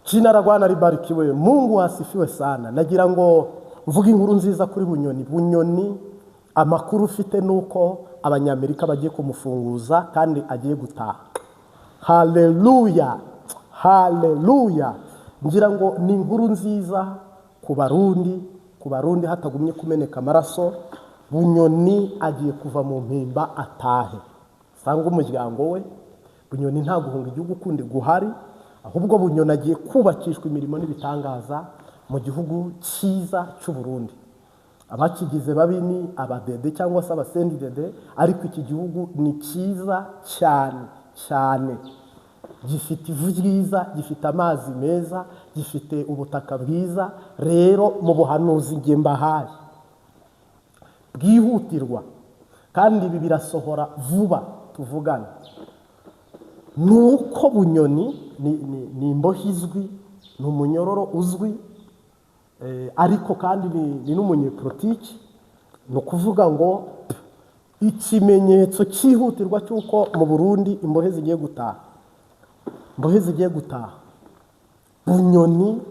Jina la Bwana libarikiwe. Mungu asifiwe sana. Nagira ngo mvuge inkuru nziza kuri Bunyoni. Bunyoni, amakuru ufite nuko Abanyamerika bagiye kumufunguza kandi agiye gutaha. Haleluya, haleluya! Ngira ngo ni inkuru nziza ku Barundi, ku Barundi hatagumye kumeneka amaraso. Bunyoni agiye kuva mu Mpimba atahe sanga umuryango we. Bunyoni nta guhunga igihugu kundi guhari, ahubwo Bunyoni agiye kubakishwa imirimo n'ibitangaza mu gihugu cyiza cy'u Burundi. Abakigize babi ni abadede cyangwa se abasendidede, ariko iki gihugu ni cyiza cyane cyane. Gifite ivu ryiza, gifite amazi meza, gifite ubutaka bwiza. Rero mu buhanuzi nge mbahaye bwihutirwa, kandi ibi birasohora vuba tuvugana, ni uko Bunyoni ni imbohe izwi, ni umunyororo uzwi, ariko kandi ni n'umunyepolitiki. Ni ukuvuga ngo ikimenyetso cyihutirwa cy'uko mu Burundi imbohe zigiye gutaha, imbohe zigiye gutaha, Bunyoni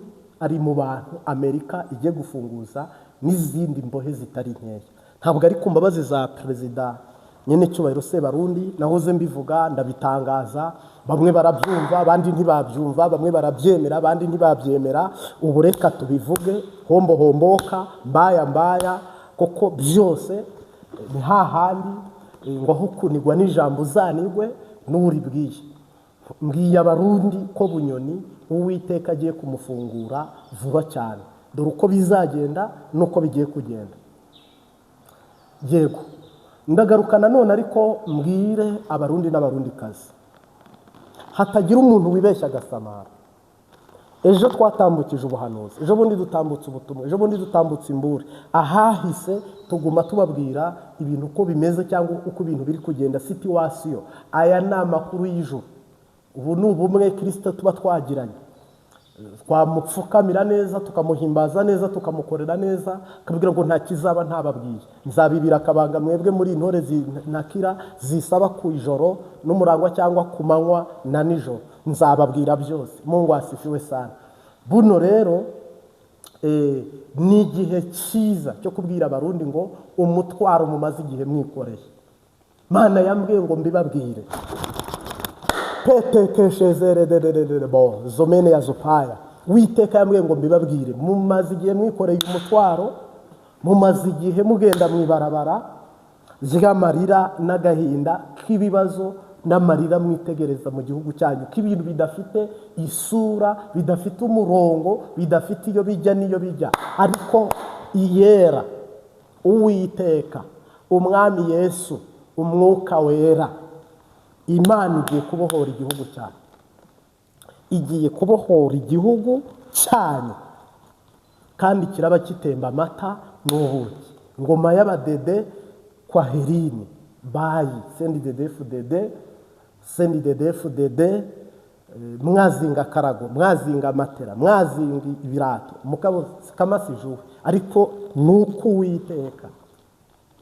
ari mu bantu Amerika igiye gufunguza n'izindi mbohe zitari nkeya. Ntabwo ari ku mbabazi za Perezida nyene cyubahiro Sebarundi. Nahoze mbivuga, ndabitangaza, bamwe barabyumva, abandi ntibabyumva, bamwe barabyemera, abandi ntibabyemera. Ubu reka tubivuge hombo homboka, mbaya mbaya, kuko byose ni hahandi ngo aho kunigwa n'ijambo uzanigwe n'uribwiye. Mbwiye Abarundi ko Bunyoni Uwiteka agiye kumufungura vuba cyane. Dore uko bizagenda n'uko bigiye kugenda. Yego, ndagaruka nanone, ariko mbwire Abarundi n'Abarundikazi, hatagira umuntu wibeshya agasamara. Ejo twatambukije ubuhanuzi, ejo bundi dutambutse ubutumwa, ejo bundi dutambutse imburi. Ahahise tuguma tubabwira ibintu uko bimeze cyangwa uko ibintu biri kugenda, situation. Aya ni amakuru y'ijuru. Ubu ni ubumwe Kirisito tuba twagiranye, twamupfukamira neza, tukamuhimbaza neza, tukamukorera neza, akabwira ngo nta kizaba ntababwiye. Nzabibira akabanga mwebwe muri intore zinakira zisaba ku ijoro n'umurangwa cyangwa ku manywa na nijoro, nzababwira byose. Mungu asifiwe sana. Buno rero ni igihe cyiza cyo kubwira Abarundi ngo umutwaro mumaze igihe mwikoreye, Mana yambwiye ngo mbibabwire. Petekeshezerederederebo zomene ya zopaya. Witeka yambwiye ngo mbibabwire: mumaze igihe mwikoreye umutwaro, mumaze igihe mugenda mu ibarabara ry'amarira n'agahinda k'ibibazo n'amarira mwitegereza mu gihugu cyanyu, k'ibintu bidafite isura, bidafite umurongo, bidafite iyo bijya n'iyo bijya. Ariko iyera Uwiteka Umwami Yesu, Umwuka Wera, Imana igiye kubohora igihugu cyanyu, igiye kubohora igihugu cyanyu, kandi kiraba kitemba amata n'ubuki. Ngoma y'abadede kwa herini bayi sendi dede fudede sendi dede fudede. Mwazinga akarago, mwazinga amatera, mwazinga ibirato, mugabo kamasijuwe. Ariko nuko Uwiteka,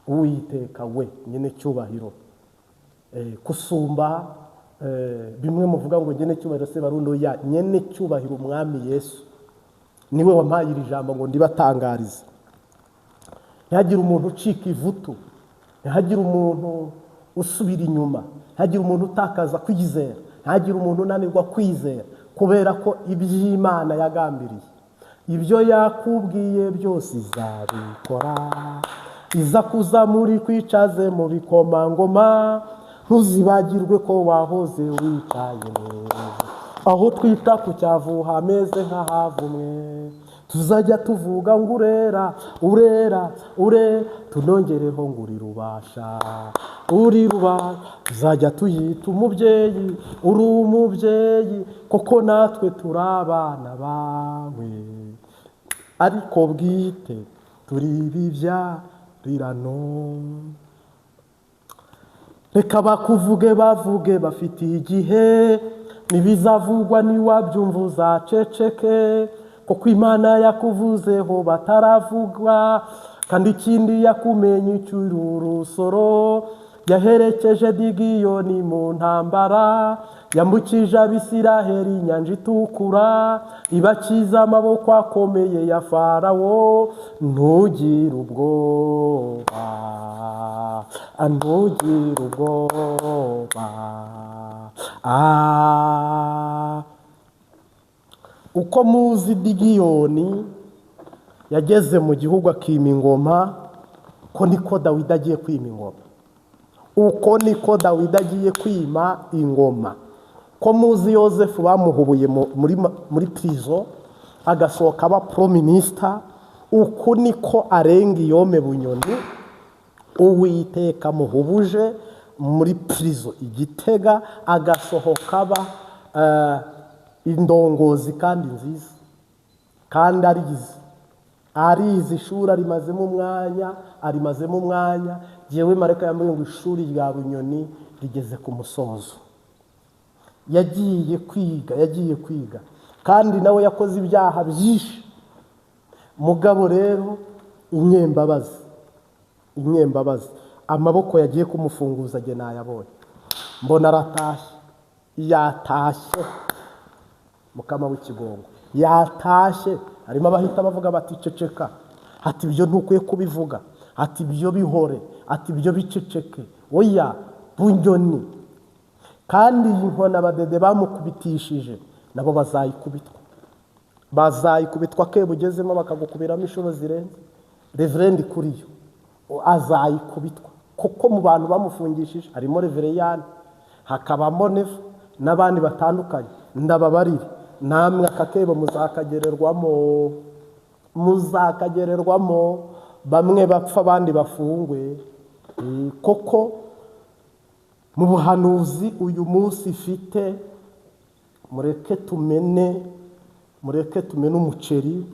Uwiteka we nyine cyubahiro kusumba bimwe muvuga ngo nyene cyubahiro Sebarundi, ya nyene cyubahiro Umwami Yesu niwe wampaye iri jambo ngo ndibatangarize. Ntihagire umuntu ucika ivutu, ntihagire umuntu usubira inyuma, ntihagire umuntu utakaza kwizera, ntihagire umuntu unanirwa kwizera, kubera ko iby'Imana yagambiriye, ibyo yakubwiye byose izabikora. Iza kuza muri kwicaze mu bikomangoma, ntuzibagirwe ko wahoze wicaye neza aho twita ku cyavu hameze nk'ahavumwe. Tuzajya tuvuga ngo urera, urera, ure, tunongereho ngo uri rubasha, uri rubasha. Tuzajya tuyita umubyeyi, uri umubyeyi koko, natwe turi abana bawe, ariko bwite turi ibibyarirano. Reka bakuvuge, bavuge bafite igihe, ntibizavugwa niwabyumva uzaceceke, kuko Imana yakuvuzeho bataravuga, kandi ikindi yakumenye icyuri urusoro. Yaherekeje Digiyoni mu ntambara. Yambukije Abisiraheli inyanja itukura, ibakiza amaboko akomeye ya Farawo. Ntugire ubwoba, ntugire ubwoba. Uko muzi Digiyoni yageze mu gihugu akima ingoma, ko niko Dawidi agiye kwima ingoma. Uko niko Dawidi agiye kwima ingoma. Ko muzi Yosefu bamuhubuye muri prison agasohoka aba prime minister, uku niko arenga iyome Bunyoni. Uwiteka muhubuje muri prison igitega agasohoka aba indongozi kandi nziza, kandi arizi ishuri arimazemo umwanya. Jyewe mareka yambaye ngo ishuri rya Bunyoni rigeze ku musozo. Yagiye kwiga kandi nawe yakoze ibyaha byinshi. Mugabo rero inyembabazi amaboko yagiye kumufunguza jye nayabonye, mbona aratashye, yatashye mukama w'ikigongo, yatashye. Harimo abahita bavuga bati ceceka, ati ibyo ntukwiye kubivuga, ati ibyo bihore, ati ibyo biceceke. Oya Bunyoni, kandi iyi nkona abadede bamukubitishije nabo bazayikubitwa, ke bugezemo bakagukubiramo inshuro zirenze. Reverend kuriyo azayikubitwa, kuko mu bantu bamufungishije harimo Reverend, hakabamo Neva n'abandi batandukanye. Ndababarire namwe aka kebo muzakagererwamo, bamwe bapfa abandi bafungwe. Koko mu buhanuzi uyu munsi ifite, mureke tumene umuceri,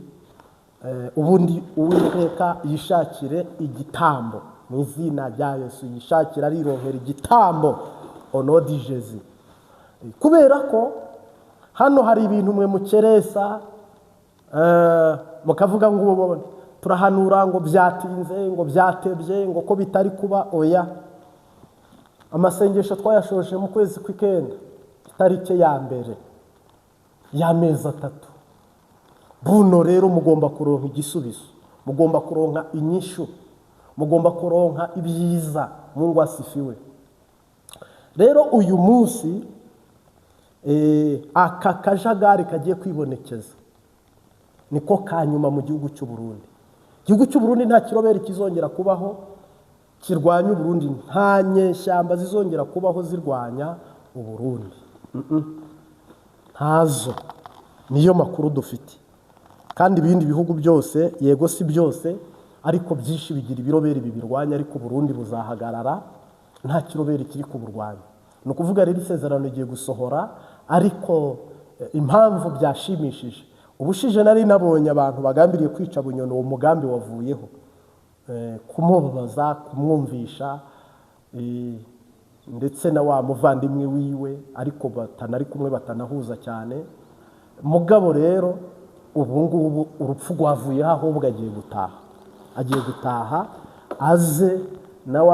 ubundi Uwiteka yishakire igitambo mu izina rya Yesu, yishakira arironkera igitambo onodi Jezi. Kubera ko hano hari ibintu mwe mukeresa, mukavuga ngo turahanura ngo byatinze, ngo byatebye, ngo ko bitari kuba. Oya, amasengesho twayashoje mu kwezi kw'ikenda, itariki ya mbere y'amezi 3. Buno rero mugomba kuronka igisubizo, mugomba kuronka inyishu, mugomba kuronka ibyiza. Mungu asifiwe. Rero uyu munsi aka kajagari kagiye kwibonekeza niko kanyuma mu gihugu cy'u Burundi. Igihugu cy'u Burundi nta kiroberi kizongera kubaho kirwanya Uburundi, nta nyeshyamba zizongera kubaho zirwanya Uburundi. Ntazo. Niyo makuru dufite. Kandi ibindi bihugu byose, yego si byose, ariko byinshi bigira ibiroberi bibirwanya, ariko Burundi buzahagarara nta kiroberi kiri kuburwanya. Ni ukuvuga rero isezerano rigiye gusohora, ariko impamvu byashimishije, ubushije nari nabonye abantu bagambiriye kwica Bunyoni, uwo mugambi wavuyeho, kumubabaza, kumwumvisha, ndetse na wa muvandimwe wiwe, ariko batanari kumwe, batanahuza cyane. Mugabo rero ubu ngubu urupfu rwavuyeho, ahubwo agiye gutaha aze nawe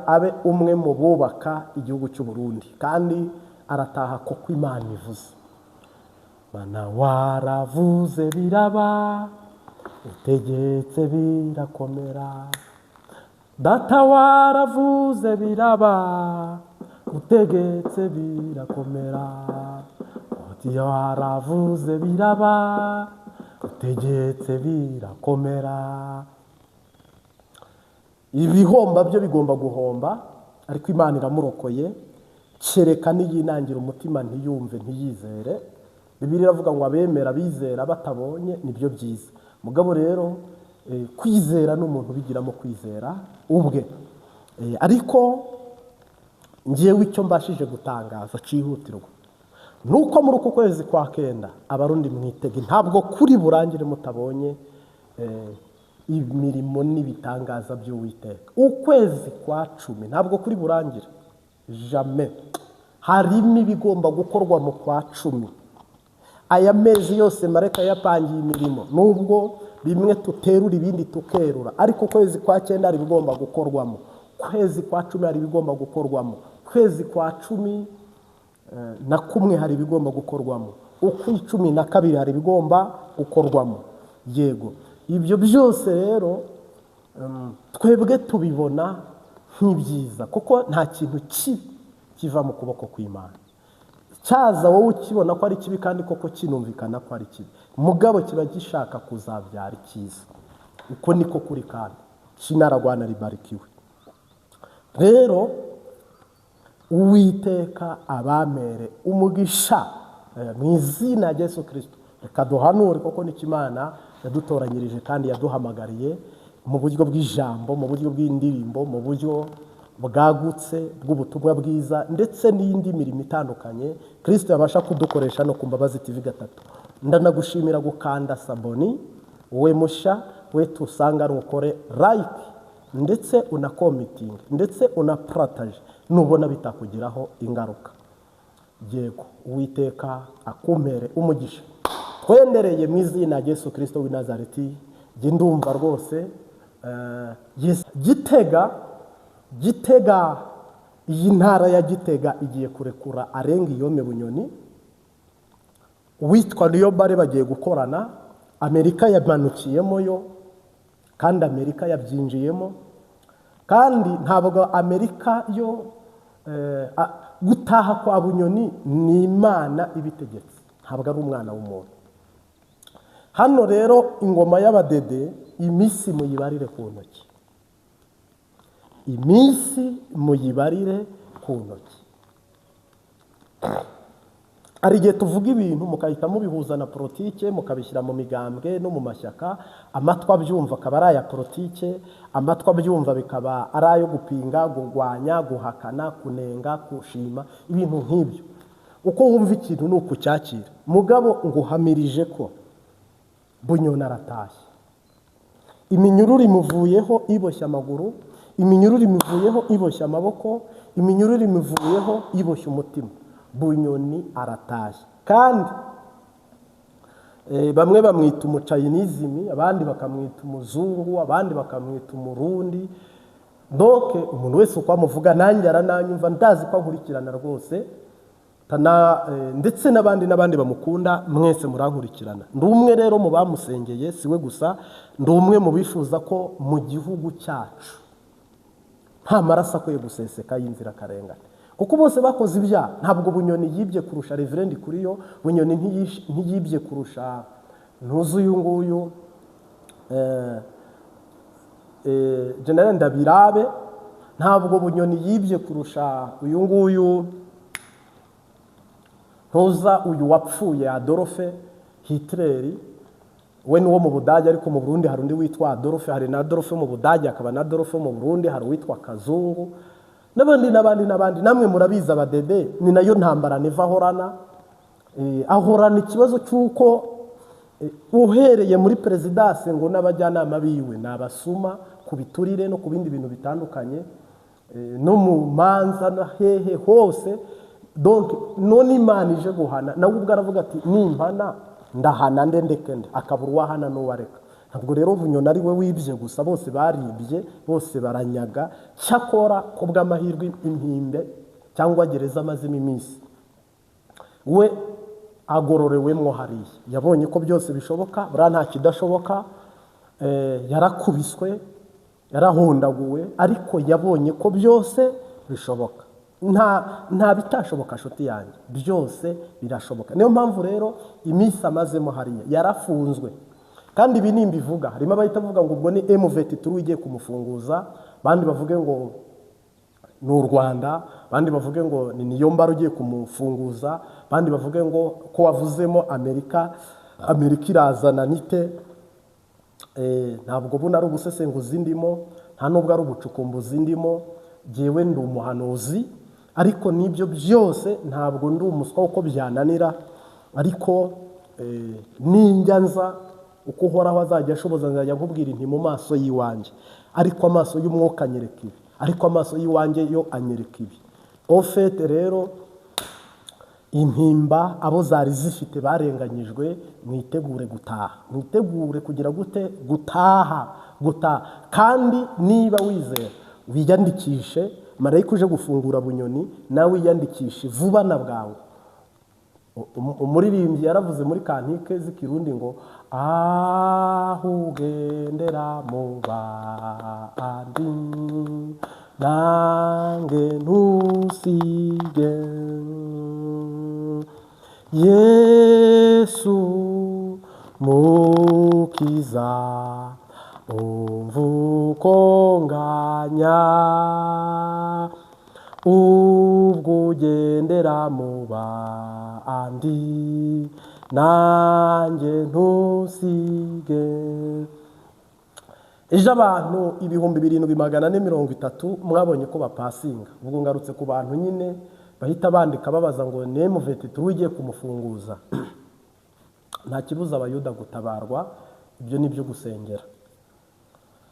abe umwe mu bubaka igihugu cy'u Burundi, kandi arataha kuko Imana ivuze. Mana waravuze biraba, utegetse birakomera. Data waravuze biraba, utegetse birakomera. Oti waravuze biraba, utegetse birakomera. Ibihomba byo bigomba guhomba, ariko Imana iramurokoye. Kereka niyinangira umutima ntiyumve ntiyizere. Bibiliya iravuga ngo abemera bizera batabonye nibyo byiza. Mugabo rero kwizera n'umuntu bigiramo kwizera ubwe. Ariko ngiyewe icyo mbashije gutangaza cyihutirwa nuko muri uku kwezi kwa kenda Abarundi mwitege, ntabwo kuri burangire mutabonye imirimo n'ibitangaza by'Uwiteka. Ukwezi kwa 10 ntabwo kuri burangire, jamais. Harimo ibigomba gukorwa mu kwa 10. Aya mezi yose mareka yapangiye imirimo, nubwo bimwe tuterura ibindi tukerura, ariko ukwezi kwa 9 hari ibigomba gukorwamo, kwezi kwa 10 hari ibigomba gukorwamo, kwezi kwa 10 na kumwe hari ibigomba gukorwamo, ukw'icumi na kabiri hari ibigomba gukorwamo. Yego, ibyo byose rero twebwe tubibona nk'ibyiza, kuko nta kintu kibi kiva mu kuboko kw'Imana. Cyaza wowe ukibona ko ari kibi kandi koko kinumvikana ko ari kibi, mugabo kiba gishaka kuzabyara icyiza. Uko niko kuri kandi kinaragwana ribarikiwe. Rero Uwiteka abamere umugisha mu izina rya Yesu Kristo. Reka duhanure, kuko nicyo Imana yadutoranyirije kandi yaduhamagariye mu buryo bw'ijambo, mu buryo bw'indirimbo, mu buryo bwagutse bw'ubutumwa bwiza, ndetse n'indi mirimo itandukanye Kristo yabasha kudukoresha no ku Mbabazi TV 3. Ndanagushimira gukanda s'abonner, we musha we tusanga ari ukore like, ndetse unakomitinge, ndetse unaparataje nubona bitakugiraho ingaruka. Yego, Uwiteka akumpere umugisha. Twendereye mu izina rya Yesu Kristo w'i Nazareti. Jye ndumva rwose Yes, Gitega, iyi ntara ya Gitega igiye kurekura arenga iyome Bunyoni witwa Niyombare bagiye gukorana. Amerika yamanukiyemo yo, kandi Amerika yabyinjiyemo, kandi ntabwo Amerika yo gutaha kwa Bunyoni ni Imana ibitegetse, ntabwo ari umwana w'umuntu. Hano rero ingoma y'abadede, iminsi muyibarire ku ntoki, iminsi muyibarire ku ntoki. Hari igihe tuvuga ibintu mugahita mubihuza na politike, mukabishyira mu migambwe no mu mashyaka, amatwi abyumva akaba ari aya politike, amatwi abyumva bikaba ari ayo gupinga, kurwanya, guhakana, kunenga, gushima, ibintu nk'ibyo. Uko wumva ikintu ni ukucyakira. Mugabo nguhamirije ko Bunyoni aratashye, iminyururu imuvuyeho iboshye amaguru, iminyururu imuvuyeho iboshye amaboko, iminyururu imuvuyeho iboshye umutima. Bunyoni aratashye. Kandi bamwe bamwita umucayinizimi, abandi bakamwita umuzungu, abandi bakamwita umurundi. Donc umuntu wese uko amuvuga nanjye arananyumva, ndazi ko ankurikirana rwose, ndetse n'abandi n'abandi bamukunda, mwese murankurikirana. Ndi umwe rero mu bamusengeye, si we gusa, ndi umwe mu bifuza ko mu gihugu cyacu nta maraso akwiye guseseka y'inzirakarengane, kuko bose bakoze ibyaha. Ntabwo Bunyoni yibye kurusha Reverend Kuriyo, Bunyoni ntiyibye kurusha ntuzi uyu nguyu General Ndabirabe, ntabwo Bunyoni yibye kurusha uyu nguyu ntuza uyu wapfuye Adolphe Hitler, we ni uwo mu Budage, ariko mu Burundi hari undi witwa Adolphe, hari na Adolphe mu Budage, hakaba na Adolphe mu Burundi, hari uwitwa Kazungu n'abandi n'abandi n'abandi. Namwe murabizi abadede, ni nayo ntambara Neva ahorana. Ahorana ikibazo cy'uko uhereye muri perezidansi ngo n'abajyanama biwe ni abasuma ku biturire no ku bindi bintu bitandukanye, no mu manza no hehe hose. Donc none Imana ije guhana, nawe ubwo aravuga ati nimpana ndahana nde ndeke nde, akabura uwahana n'uwareka. Ntabwo rero Bunyoni ari we wibye gusa, bose baribye, bose baranyaga. Cyakora ku bw'amahirwe impimbe cyangwa gereza amazemo iminsi, we agororewemwo hariya, yabonye ko byose bishoboka, buriya nta kidashoboka. Yarakubiswe, yarahondaguwe, ariko yabonye ko byose bishoboka. Nta bitashoboka nshuti yanjye, byose birashoboka. Niyo mpamvu rero iminsi amazemo hariya yarafunzwe. Kandi ibi nimbivuga harimo abahita bavuga ngo ubwo ni M23 igiye kumufunguza, abandi bavuge ngo ni u Rwanda, abandi bavuge ngo ni Niyombare ugiye kumufunguza, abandi bavuge ngo ko wavuzemo Amerika, Amerika irazana nite. Ntabwo buno ari ubusesenguzi ndimo, nta nubwo ari ubucukumbuzi ndimo, jyewe ndi umuhanuzi, ariko n'ibyo byose ntabwo ndi umuswa uko byananira, ariko ninjya nza uko Uhoraho azajya ashoboza nzajya nkubwira inti mu maso y'iwanjye, ariko amaso y'umwuka anyereka ibi, ariko amaso y'iwanjye yo anyereka ibi. Ofete rero impimba abo zari zifite barenganyijwe, mwitegure gutaha, mwitegure kugira gute? Gutaha, gutaha. Kandi niba wizera wiyandikishe Marayika uje gufungura Bunyoni nawe yiyandikishe vuba na bwangu. Umuririmbyi yaravuze muri kantike z'ikirundi ngo aho ugendera mu bandi nange ntusige, Yesu mukiza umva uko nganya, ubwo ugendera mu bandi nanjye ntusige. Ejo abantu 7430 mwabonye ko bapasinga. Ubwo ngarutse ku bantu nyine bahita bandika babaza ngo nemuveti ugiye kumufunguza. Nta kibuza abayuda gutabarwa, ibyo ni byo gusengera.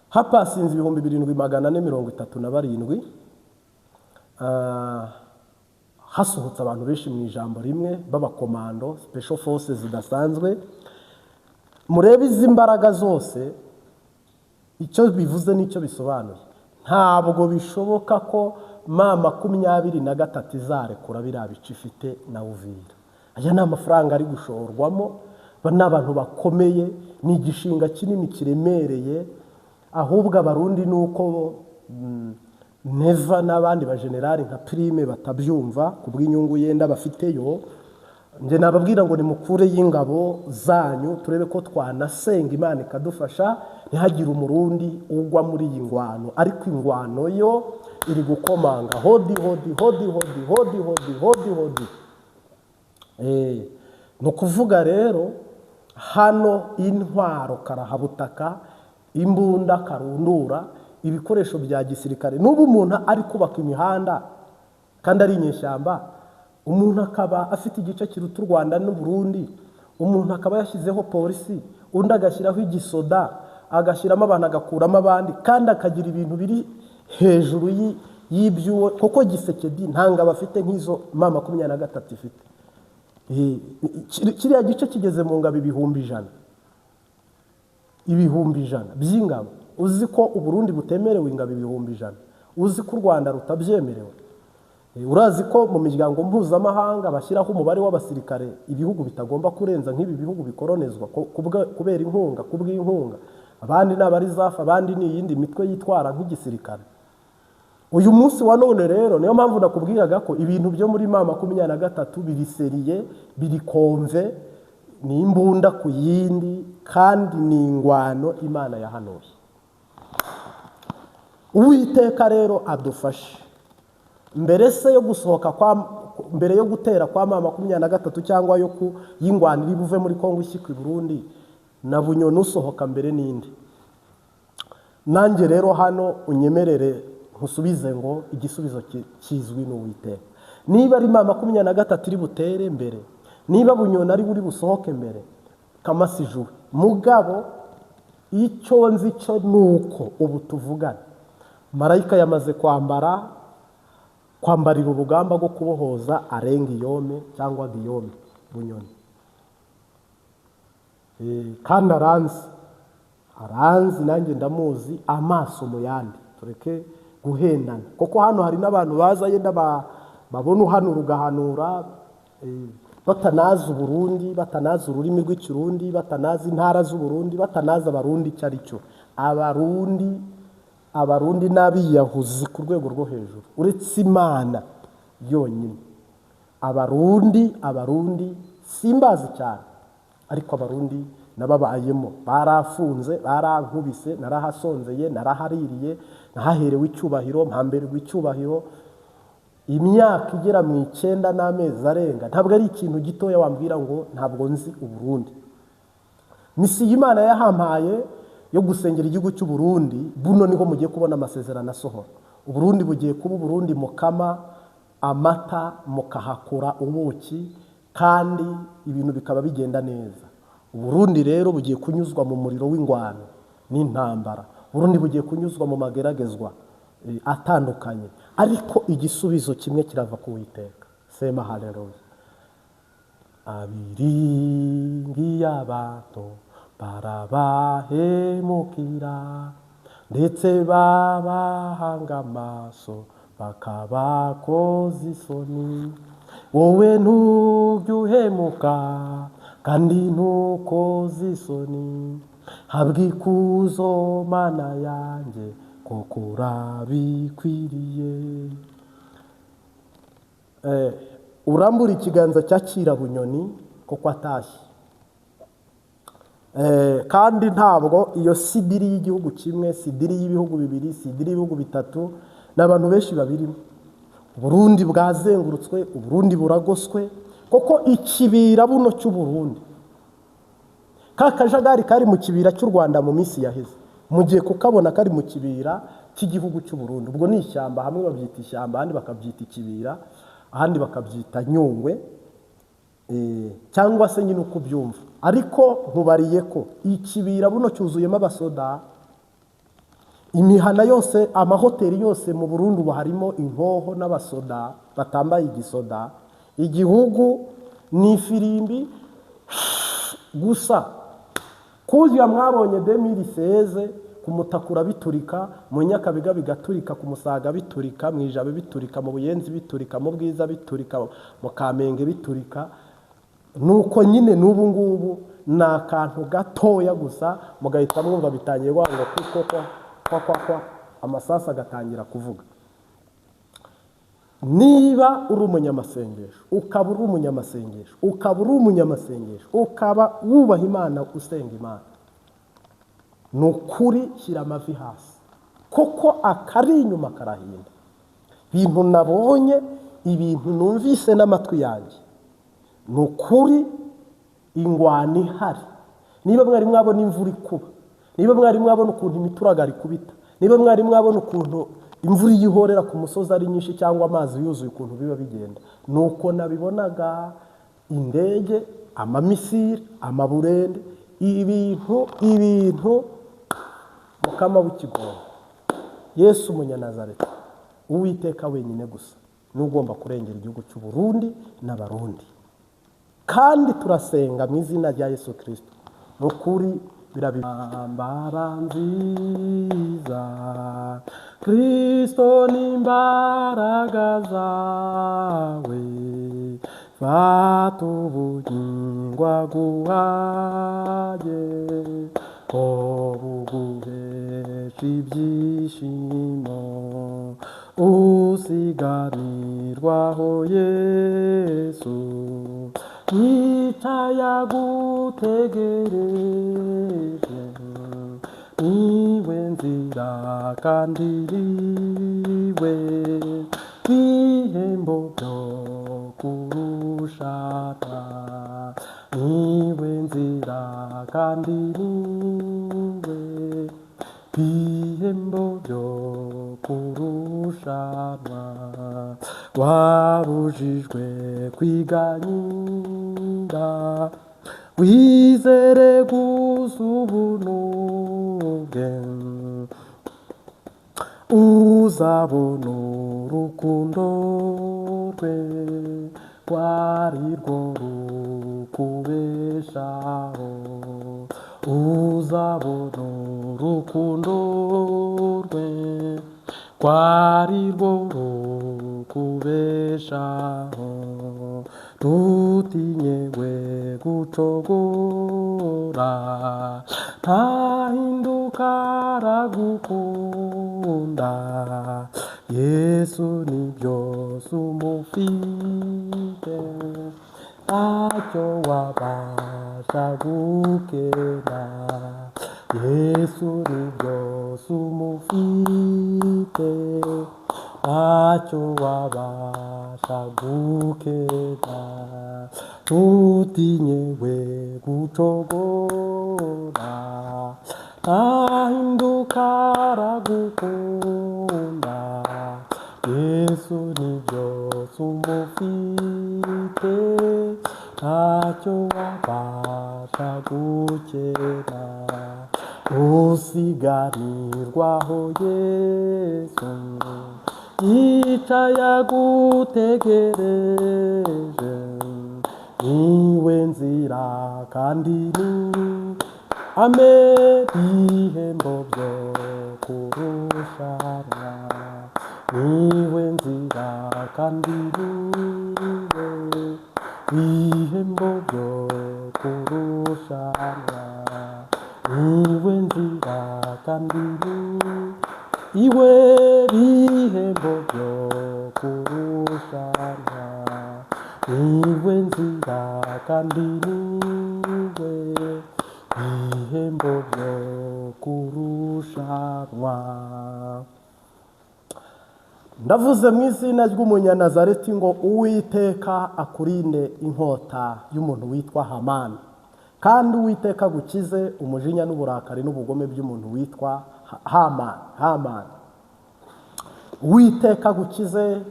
Hapasinze 7437, hasohotse abantu benshi mu ijambo rimwe b'abakomando, special forces zidasanzwe. Murebe izi mbaraga zose icyo bivuze n'icyo bisobanuye. Ntabwo bishoboka ko M23 izarekura biriya bice ifite na Uvira. Aya ni amafaranga ari gushorwamo, n'abantu bakomeye, ni igishinga kinini kiremereye. Ahubwo abarundi nuko Neva n'abandi bajenerali nka Prime batabyumva kubw'inyungu yenda bafiteyo. Nje nababwira ngo nimukure y'ingabo zanyu turebe ko twanasenga Imana ikadufasha ntihagire umurundi ugwa muri iyi ngwano. Ariko ingwano yo iri gukomanga hodi hodi hodi hodi hodi hodi hodi hodi. No kuvuga rero hano intwaro karahabutaka, imbunda karundura, ibikoresho bya gisirikare. N'ubu umuntu ari kubaka imihanda kandi ari inyeshyamba, umuntu akaba afite igice kiruta u Rwanda n'u Burundi, umuntu akaba yashyizeho polisi, undi agashyiraho igisoda, agashyiramo abantu agakuramo abandi, kandi akagira ibintu biri hejuru y'ibyuwo. Kuko Gisekedi ntanga bafite nk'izo M23 ifite. Kiriya gice kigeze mu ngabo 100,000, 100,000 by'ingabo. Uzi ko u Burundi butemerewe ingabo 100,000, uzi ko u Rwanda rutabyemerewe. Urazi ko mu miryango mpuzamahanga bashyiraho umubare w'abasirikare ibihugu bitagomba kurenza nk'ibi bihugu bikoronezwa kubera inkunga, kubw'inkunga. Abandi n'abari zafa, abandi ni iyindi mitwe yitwara nk'igisirikare. Uyu munsi wa none rero niyo mpamvu nakubwiraga ko ibintu byo muri M23 biri seriye, biri konve, ni imbunda ku yindi, kandi ni ingwano Imana yahanuye. Uwiteka rero adufashe. Mbere se yo gusohoka kwa mbere yo gutera kwa M23 cyangwa yo ku yingwana iri buve muri Kongo ishyika i Burundi, na Bunyoni usohoka mbere ninde? Nanjye rero hano unyemerere nkusubize ngo igisubizo kizwi n'Uwiteka. Niba ari M23 iri butere mbere, niba Bunyoni ari buri busohoke mbere, kamasijuru mugabo icyo nzi cyo nuko ubu tuvugana marayika yamaze kwambarira urugamba rwo kubohoza arenga Iyome cyangwa Guillaume Bunyoni. Kandi aranzi nanjye ndamuzi amaso mu yandi, tureke guhendana. Kuko hano hari n'abantu baza yenda babona uhanura ugahanura, batanazi Uburundi, batanazi ururimi rw'ikirundi, batanazi intara z'Uburundi, batanazi abarundi icyo ari cyo. Abarundi n'abiyahuzi ku rwego rwo hejuru, uretse Imana yonyine. Abarundi simbazi cyane, ariko abarundi nababayemo, barafunze, barankubise, narahasonzeye, narahaririye, nahaherewe icyubahiro, mpamberwa icyubahiro. Imyaka igera mu 9 n'amezi arenga, ntabwo ari ikintu gitoya wambwira ngo ntabwo nzi Uburundi. Misi y'Imana yahampaye yo gusengera igihugu cy'u Burundi, buno niho mugiye kubona amasezerano asohora. Uburundi bugiye kuba Uburundi mukama amata, mukahakura ubuki, kandi ibintu bikaba bigenda neza. Uburundi rero bugiye kunyuzwa mu muriro w'ingwano n'intambara. Uburundi bugiye kunyuzwa mu mageragezwa atandukanye, ariko igisubizo kimwe kirava ku Uwiteka. Sema haleluya. Abiringiye abantu barabahemukira, ndetse babahanga amaso Bakabakoza isoni. Wowe ntujya uhemuka kandi ntukoze isoni. Habwa ikuzo Mana yanjye kuko urabikwiriye. Urambura ikiganza cyakira Bunyoni kuko atashye. Kandi ntabwo iyo sidiri y'igihugu kimwe, sidiri y'ibihugu bibiri, sidiri y'ibihugu bitatu, n'abantu benshi babirimo. Burundi bwazengurutswe, Uburundi buragoswe, kuko ikibira buno cy'Uburundi ka kajagari kari mu kibira cy'u Rwanda mu minsi yaheze, mugiye kukabona kari mu kibira cy'igihugu cy'Uburundi. Ubwo ni ishyamba, hamwe babyita ishyamba, ahandi bakabyita ikibira, ahandi bakabyita Nyungwe, cyangwa se nyine uko ubyumva. Ariko nkubariye ko ikibira buno cyuzuyemo abasoda, imihana yose, amahoteli yose mu Burundi ubu harimo inkoho n'abasoda batambaye igisoda. Igihugu ni ifirimbi gusa. Kuzuya mwabonye 2016 kumutakura biturika, mu Nyakabiga bigaturika, ku Musaga biturika, mu Ijabe biturika, mu Buyenzi biturika, mu Bwiza biturika, mu Kamenge biturika. Nuko nyine n'ubu ngubu ni akantu gatoya gusa mugahita mwumva bitangiye ngo kuko kwa kwa kwa amasasu agatangira kuvuga. Niba uri umunyamasengesho, ukaba uri umunyamasengesho, ukaba uri umunyamasengesho, ukaba wubaha Imana, usenga Imana, ni ukuri shyira amavi hasi, kuko akari inyuma karahinda. Ibintu nabonye, ibintu numvise n'amatwi yanjye, ni ukuri ingwani ihari. Niba mwari mwabona imvura ikuba, niba mwari mwabona ukuntu imituragaro ikubita, niba mwari mwabona ukuntu imvura yihorera ku musozi ari nyinshi cyangwa amazi yuzuye, ukuntu biba bigenda, nuko nabibonaga. Indege, amamisiri, amaburende, ibintu Mukama w'ikigongo Yesu Umunyanazareti, Uwiteka wenyine gusa n'ugomba kurengera igihugu cy'u Burundi n'Abarundi. Kandi turasenga mu izina rya Yesu Kristo. Nukuri birabambara nziza, Kristo n'imbaraga zawe, fata ubugingo aguhaye, ko buguhesha ibyishimo, usiganirwaho Yesu, yicaye agutegereje, niwe nzira kandi niwe bihembo byo kurushana, niwe nzira kandi niwe bihembo byo kurushanwa. Wabujijwe kwiganyira, wizere gusa ubuntu bwe, uzabona urukundo rwe, rwari rwo rukubeshaho, uzabona urukundo rwe, rwari rwo rukubeshaho. Ntutinye we gucogora, ntahinduka aragukunda, Yesu ni byose umufite, ntacyo wabasha gukena, Yesu ni byose umufite, ntacyo wabasha gukena. Ntutinye we gucogora, ntahinduka aragukunda, Yesu ni byose umufite, ntacyo wabasha gukena. Usiganirwaho Yesu, yicaye agutegereje, niwe nzira kandi ni ame bihembo byo kurushanwa, Niwe nzira kandi niwe bihembo byo kurushanwa. Niwe nzira kandi niwe bihembo byo kurushanwa. Niwe nzira kandi niwe bihembo byo kurushanwa. Ndavuze mu izina ry'Umunyanazareti ngo Uwiteka akurinde inkota y'umuntu witwa Hamani, kandi Uwiteka agukize umujinya n'uburakari n'ubugome by'umuntu witwa Hamani. Hamani, Uwiteka agukize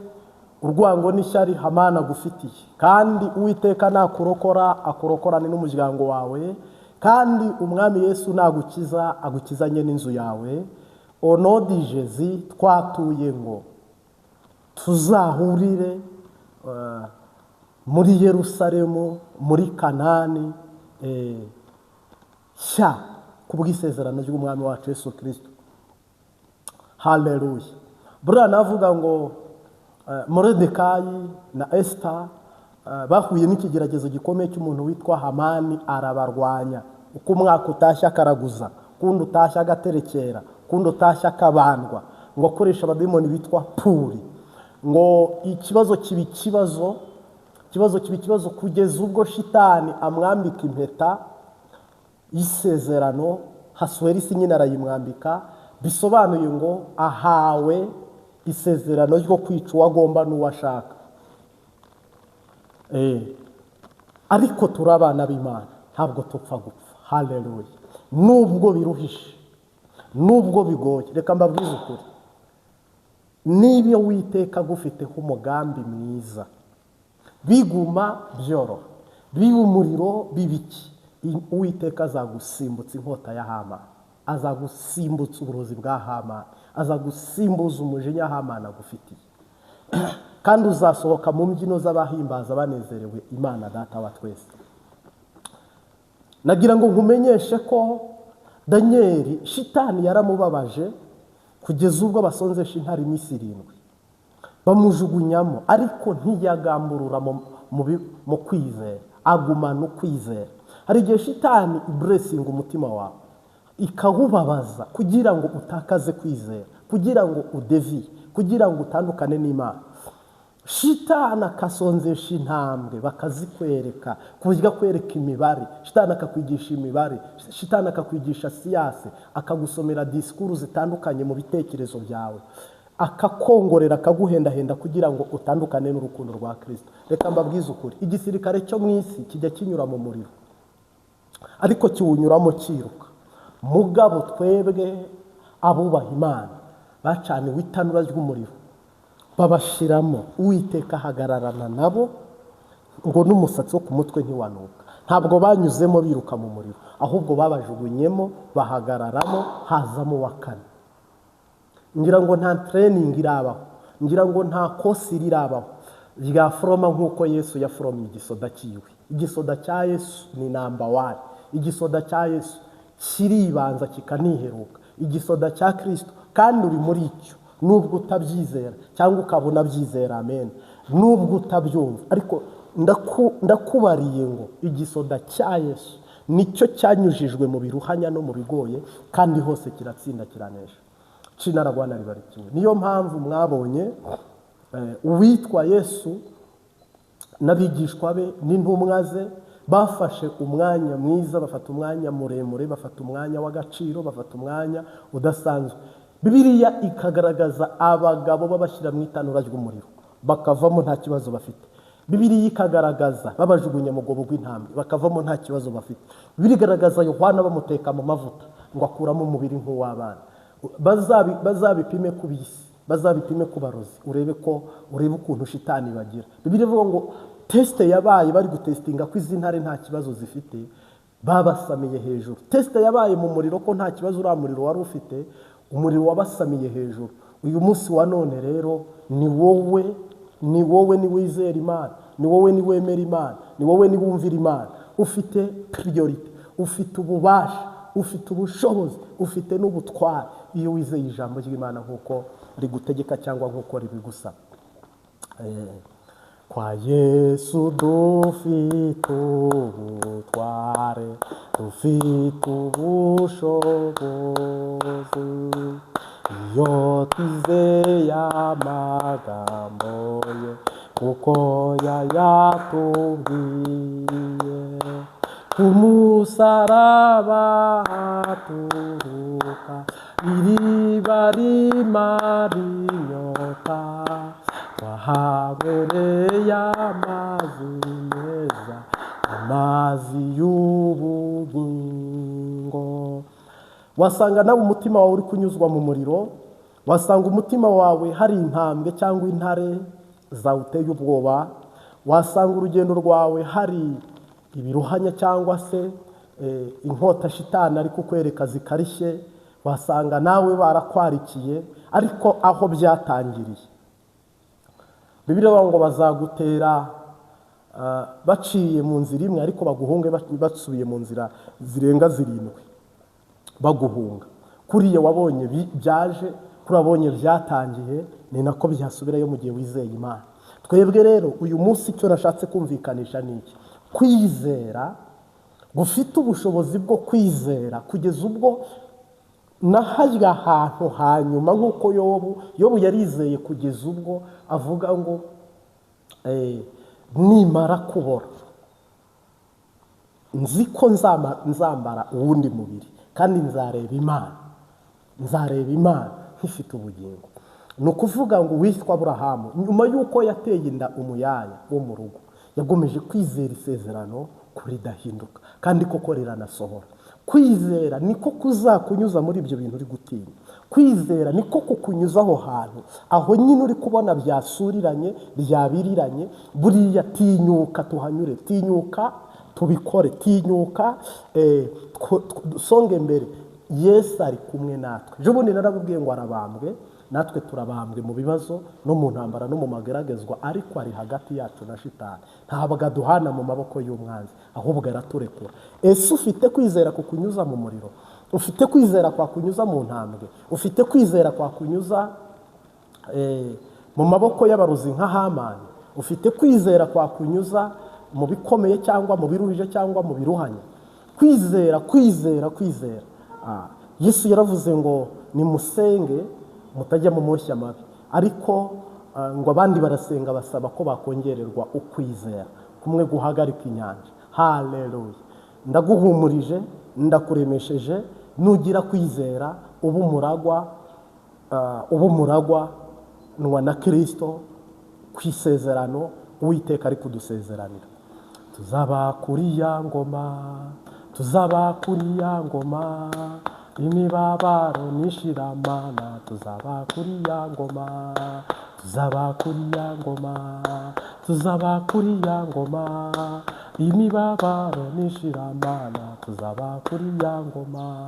urwango n'ishyari Hamani agufitiye, kandi Uwiteka nakurokora akurokorane n'umuryango wawe, kandi Umwami Yesu nagukiza agukizanye n'inzu yawe. Onodijezi twatuye ngo tuzahurire muri Yerusalemu, muri Kanani nshya, ku bw'isezerano ry'Umwami wacu Yesu Kirisito. Haleluya! Buriya navuga ngo Moridekayi na Esita bahuye n'ikigeragezo gikomeye cy'umuntu witwa Hamani, arabarwanya. Uko umwaka utashye akaraguza, ukundi utashye agaterekera, ukundi utashye akabandwa, ngo akoresha abadayimoni bitwa Puri. Ngo ikibazo kiba ikibazo, ikibazo kiba ikibazo, kugeza ubwo Shitani amwambika impeta y'isezerano. Hasuwerisi nyine arayimwambika, bisobanuye ngo ahawe isezerano ryo kwica uwo agomba n'uwo ashaka. Ariko turi abana b'Imana, ntabwo tupfa gupfa. Haleluya! Nubwo biruhishe, nubwo bigoye, reka mbabwize ukuri: niba Uwiteka agufiteho umugambi mwiza, biguma byoroha, biba umuriro, biba iki, Uwiteka azagusimbutsa inkota ya Hamani, azagusimbutsa uburozi bwa Hamani, azagusimbuza umujinya Hamani agufitiye, kandi uzasohoka mu mbyino z'abahimbaza banezerewe Imana Data wa twese. Nagira ngo nkumenyeshe ko Daniyeli Shitani yaramubabaje kugeza ubwo basonzesha intare iminsi 7, bamujugunyamo, ariko ntiyagamburura mu kwizera, agumana ukwizera. Hari igihe Shitani iblessinga umutima wawe, ikawubabaza kugira ngo utakaze kwizera, kugira ngo udévier, kugira ngo utandukane n'Imana. Shitani akasonzesha intambwe, bakazikwereka ku buryo akwereka imibare. Shitani akakwigisha imibare, Shitani akakwigisha siyanse, akagusomera disikuru zitandukanye mu bitekerezo byawe, akakongorera, akaguhendahenda kugira ngo utandukane n'urukundo rwa Kirisito. Reka mbabwize ukuri: igisirikare cyo mu isi kijya kinyura mu muriro, ariko kiwunyuramo cyiruka. Mugabo twebwe abubaha Imana bacaniwe itanura ry'umuriro, babashiramo, Uwiteka ahagararana nabo, ngo n'umusatsi wo ku mutwe ntiwanuka. Ntabwo banyuzemo biruka mu muriro, ahubwo babajugunyemo bahagararamo, hazamo wa kane. Ngira ngo nta training irabaho, ngira ngo nta course irabaho rya foroma nk'uko Yesu yaforomye igisoda cyiwe. Igisoda cya Yesu ni number one. Igisoda cya Yesu kiribanza kikaniheruka. Igisoda cya Kirisito, kandi uri muri icyo nubwo utabyizera cyangwa ukaba unabyizera, amen, nubwo utabyumva, ariko ndakubariye ngo igisoda cya Yesu nicyo cyanyujijwe mu biruhanya no mu bigoye, kandi hose kiratsinda, kiranesha. Cinaragwana ribarikiwe. Niyo mpamvu mwabonye uwitwa Yesu n'abigishwa be n'intumwa ze bafashe umwanya mwiza, bafata umwanya muremure, bafata umwanya w'agaciro, bafata umwanya udasanzwe. Bibiliya ikagaragaza abagabo babashyira mu itanura ry'umuriro, bakavamo nta kibazo bafite. Bibiliya ikagaragaza babajugunya mu rwobo rw'intambwe, bakavamo nta kibazo bafite. Bibiliya igaragaza Yohana bamuteka mu mavuta, ngo akuramo umubiri nk'uw'abana. Bazabipime ku bisi, bazabipime ku barozi, urebe ko urebe ukuntu Shitani bagira. Bibiliya ivuga ngo test yabaye, bari gutestinga ko izi ntare nta kibazo zifite, babasamiye hejuru. Test yabaye mu muriro ko nta kibazo uriya muriro wari ufite, umuriro wabasamiye hejuru. Uyu munsi wa none rero ni wowe, ni wowe niwizera Imana, ni wowe niwemera Imana, ni wowe niwumvira Imana. Ufite priorité, ufite ububasha, ufite ubushobozi, ufite n'ubutware. iyo wizeye ijambo ry'Imana nk'uko rigutegeka cyangwa nk'uko ribigusaba. Kwa Yesu dufite ubutware, dufite ubushobozi, iyo twizeye amagambo ye kuko yayatubwiye. Ku musaraba haturuka iriba rimara inyota, twahabereye amazi meza, amazi y'ubugingo. Wasanga nawe umutima wawe uri kunyuzwa mu muriro, wasanga umutima wawe hari intambwe cyangwa intare zawuteye ubwoba, wasanga urugendo rwawe hari ibiruhanya cyangwa se inkota shitani ari kukwereka zikarishye, wasanga nawe barakwarikiye. Ariko aho byatangiriye, Bibiliya ngo bazagutera baciye mu nzira imwe, ariko baguhunge basubiye mu nzira zirenga 7 baguhunga. Kuriya wabonye byaje, kuri wabonye byatangiye, ni nako byasubirayo mu gihe wizeye Imana. Twebwe rero uyu munsi icyo nashatse kumvikanisha ni iki: kwizera gufite ubushobozi bwo kwizera kugeza ubwo naharya hantu hanyuma, nk'uko Yobu yarizeye kugeza ubwo avuga ngo nimara kubora nzi ko nzambara uwundi mubiri, kandi nzareba Imana, nzareba Imana nkifite ubugingo. Ni ukuvuga ngo uwitwa Aburahamu nyuma y'uko yateye inda umuyaya wo mu rugo, yagomeje kwizera isezerano kuridahinduka, kandi koko riranasohora. Kwizera niko kuzakunyuza muri ibyo bintu uri gutinya. Kwizera niko kukunyuza aho hantu, aho nyine uri kubona byasuriranye, byabiriranye. Buriya tinyuka tuhanyure, tinyuka tubikore, tinyuka dusonge mbere. Yesu ari kumwe natwe. Ejo bundi narababwiye ngo arabambwe, natwe turabambwe mu bibazo no mu ntambara no mu mageragezwa, ariko ari hagati yacu na shitani. Ntabwo aduhana mu maboko y'umwanzi, ahubwo araturekura. Ese ufite kwizera kukunyuza mu muriro? Ufite kwizera kwakunyuza mu ntambwe? Ufite kwizera kwakunyuza mu maboko y'abarozi nka Hamani? Ufite kwizera kwakunyuza mu bikomeye cyangwa mu biruhije cyangwa mu biruhanya? Kwizera, kwizera, kwizera. Yesu yaravuze ngo nimusenge mutajya mu moshya mabi, ariko ngo abandi barasenga basaba ko bakongererwa ukwizera kumwe guhagarika inyanja. Haleluya! Ndaguhumurije, ndakuremesheje, nugira kwizera uba umuragwa nwa na Kristo ku isezerano Uwiteka ari kudusezeranira. Tuzaba kuri ya ngoma, tuzaba kuri ya ngoma, imibabaro nishiramana, tuzaba kuri ya ngoma, tuzaba kuri ya ngoma, tuzaba kuri ya ngoma, imibabaro nishiramana, tuzaba kuri ya ngoma.